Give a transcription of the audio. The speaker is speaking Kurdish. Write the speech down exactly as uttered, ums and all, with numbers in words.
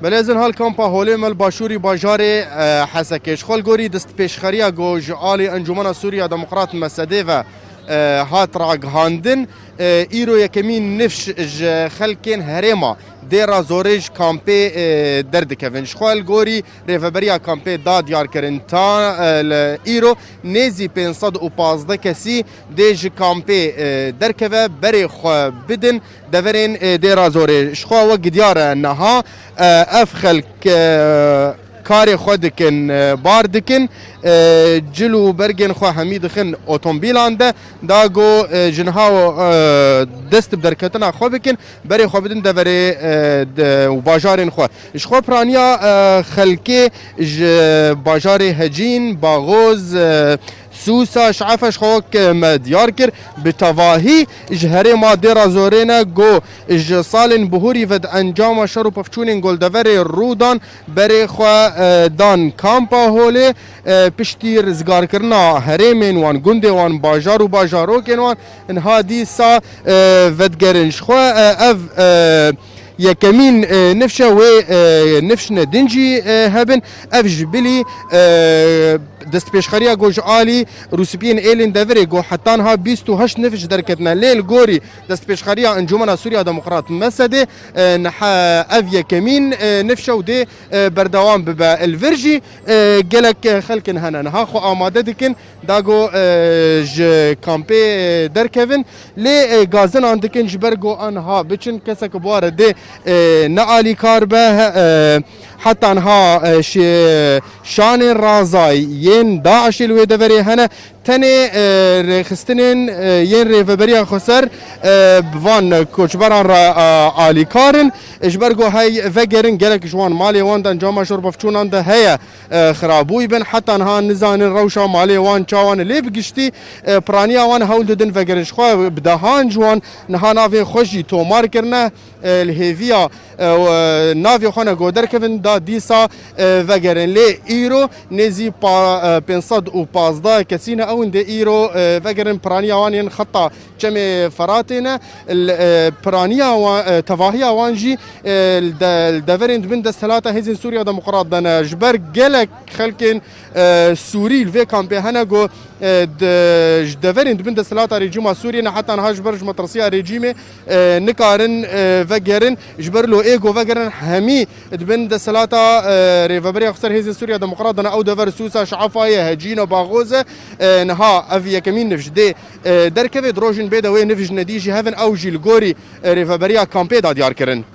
Belê, ez in hal kampa Holê me li başûrî bajarê, e, Hesekê. Ji xwe li gorî destpêşxeriya ku ji alî Encûmena Sûriya Demokrat, M S D ve, e, hat ragihandin, e, îro yekemîn nifş ji xelkên herêma Dêra Zorê ji kampê, e, derdikevin. Ji xwe li gorî rêveberiya kampê da diyarkirin, ta, e, li îro nêzî pênc sed û pazdeh kesî dê ji kampê, e, derkeve, berê xwe bidin deverên, e, Dêra Zorê. Ji xwe wek diyar e niha, e, ev xelk, e, karê xwe dikin, e, bar dikin, e, cil û bergên xwe hemî dixin otomobîlan de, da ku, e, ji niha, e, dest bi derketina xwe bikin, berê xwe bidin deverê, e, de, û bajarên xwe. Ji xwe piraniya, e, xelkê ji bajarê Hecîn, Baxoz, e, Sûsa, Şefa ji xwe wek me diyar kir, bi tevahî ji herêma Dêra Zorê ne ku ji salên bihurî ve di encama şer û pevçûnên ku li deverê rû dan, berê xwe, e, dan kampa Holê, e, piştî rizgarkirina herêmên wan, gundê wan, bajar û bajarokên wan, niha dîsa, e, vedigerin. Ji xwe, e, ev, e, yekemîn, e, nifş e, wê, e, nifşine din jî, e, hebin. Ev ji bilî, e, destpêşxeriya ku ji alî rûspiyên êlên deverê ku heta niha bîst û heşt nifş derketine. Lê li gorî destpêşxeriya Encûmena Sûriya Demokrat, M S D, e, niha ev yekemîn, e, nifş e û dê, e, berdewam bibe. Li vir jî, e, gelek, e, xelkin hene niha xwe amade dikin da ku, e, ji kampê, e, derkevin. Lê, e, gazinan dikin ji ber ku aniha biçin, kesek bi ware dê, e, ne alîkar be, he, e, heta niha, e, şi-, şanên razayî yên DAIŞê li wê deverê hene. Tenê, e, rêxistinên, e, yên Rêveberiya Xweser, e, bi van koçberan re, e, alîkar in. E, ji ber ku hey vegerin, gelek ji wan malê wan de encama şer û pevçûnan de heye, e, xirabûyî bin. Heta niha nizanin rewşa malê wan çawan e. Lê bi giştî, e, piraniya wan hewl didin vegerin. Ji xwe bi dehan ji wan niha navên xwe jî tomar kirine, e, li hêviya, e, w-, navê xwe ne ku derkevin, da dîsa, e, vegerin. Lê îro nêzî pa-, e, pênc sed û pazdeh kesî ne, ew in dê îro, e, vegerin. Piraniya wan yên xeta Çemê Feratê ne. L-, e, piraniya wan, e, tevahiya wan jî, e, li de-, li deverên di bin desthilata Hêzên Sûriya Demokrat de ne. Ji ber gelek xelkên, e, Sûrî li vê kampê hene ku, e, di-, ji deverên di bin desthilata rejîma Sûriyê ne, heta niha ji ber ji metirsiya rejîmê, e, nikarin, e, vegerin. Ji ber lo ê ku vegerin, hemî di bin desthilata, e, Rêveberiya Xweser Hêzên Sûriya Demokrat de ne. Ew dever Sûsa, Şefa ye, Hecîn e, Baxoz e. E, niha ev yekemîn nifş dê, e, derkeve. Di rojên bê de wê nifş nedî jî hebin, ew jî li gorî, e, rêveberiya kampê da diyar kirin.